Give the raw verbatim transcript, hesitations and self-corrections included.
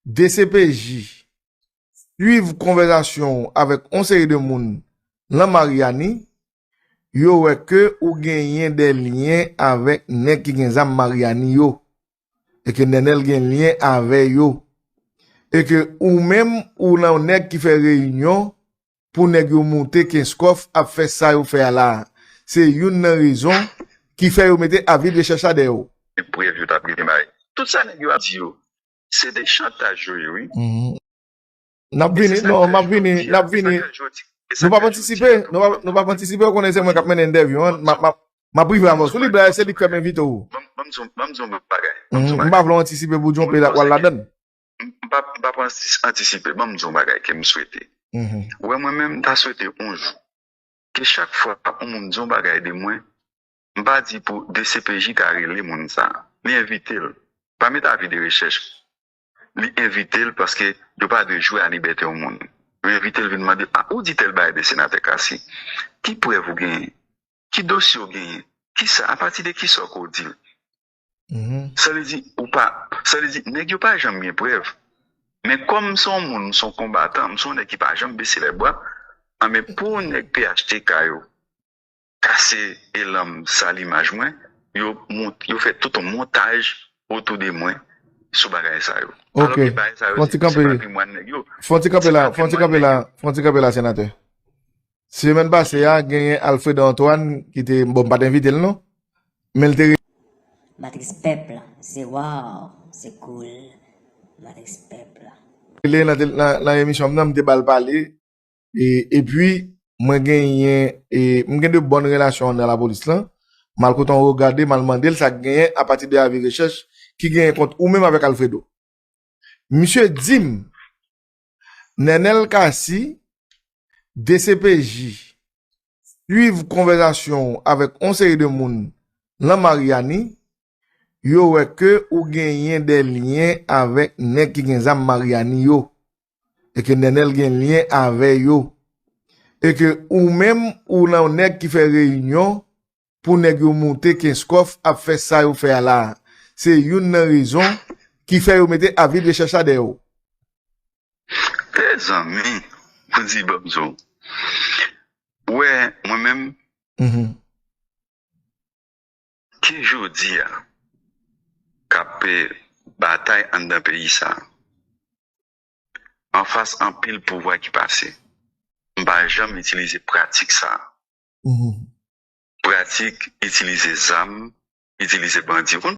D C P J swiv konvèsasyon w avèk yon seri de moun lan Maryani, yo wè ke ou genyen de lyen avèk nèg ki gen zam Maryani yo, e ke Nènèl gen lyen avè yo, e ke ou menm ou nan yon nèg ki fè reyinyon pou nèg yo moute Kenskòf ap fè sa yo fè a la. Se youn nan rezon ki fè yo mete avi de rechèch la dèyè w. Prèv yo t ap gen bay. Tout sa nèg yo ap di yo, se de chantaj yo ye, wi. N ap vini, non, m ap vini, n ap vini. Nou p ap antisipe, nou p ap, nou p ap antisipe, ou konnen se mwen k ap mennen entèvyou an. M ap, m ap, m ap rive avè w. Sou li, se li k fè m envite w. Ban m di w, ban m di w yon bagay. M pa vle w antisipe pou di yon peyi l ap pral ladan l. M pa, m pa pran antisipe. Ban m di w yon bagay ke m swete. Ou wè, mwen menm, m ta swete yon jou ke chak fwa yon moun di yon bagay de mwen, m pa di pou D C P J ta rele moun sa a. Li envite l. Pa mete avi de rechèch. Li envite l paske yo pa dwe jwe a libète yon moun. Yo envite l vin mande, "A, ou di tèl bagay de senatè Cassy. Ki prèv ou genyen? Ki dosye w genyen? Kisa, apati de kisa w ko di l?" Sa vle di, ou pa, sa vle di, nèg yo pa janm gen prèv. Men kòm m se yon moun, m se yon konbatan, m se yon nèg ki pa janm bese lèbra, anben pou nèg P H T K yo kase elan m, sal imaj mwen, yo mont, yo fè tout yon montaj otou de mwen sou bagay sa yo. Alòske bagay sa yo, se, se patrimwàn nèg yo. Fon ti kanpe la, fon ti kanpe la, fon ti kanpe la, senatè. Semèn pase a, genyen Alfredo Antoine ki te, bon, m pa t envite l non, men l te re- Matris pèp la, se wow, se cool. Matris pèp la. Rele nan, nan, nan emisyon m nan, m te ba l pale. E, epi, mwen genyen, e, m gen de bòn relasyon anndan lapolis lan. M al kote yon regade, m al mande l sa k genyen apati de avi rechèch ki genyen kont ou menm avèk Alfredo. Misye di m, Nènèl Cassy, D C P J, swiv konvèsasyon w avèk yon seri de moun lan Maryani, yo wè ke ou genyen de lyen avèk nèg ki gen zam Maryani yo, e ke Nènèl gen lyen avè yo, e ke ou menm ou nan yon nèg ki fè reyinyon pou nèg yo moute Kenskòf ap fè sa yo fè a la. Se youn nan rezon ki fè yo mete avi de rechèch la dèyè w. Mezanmi, pou di ban m di w. Ou wè, mwen menm, ki jodi a k ap batay anndan peyi sa a, anfas anpil pouvwa ki pase, m pa janm itilize pratik sa a. Pratik itilize zam, itilize bandi. Ou konn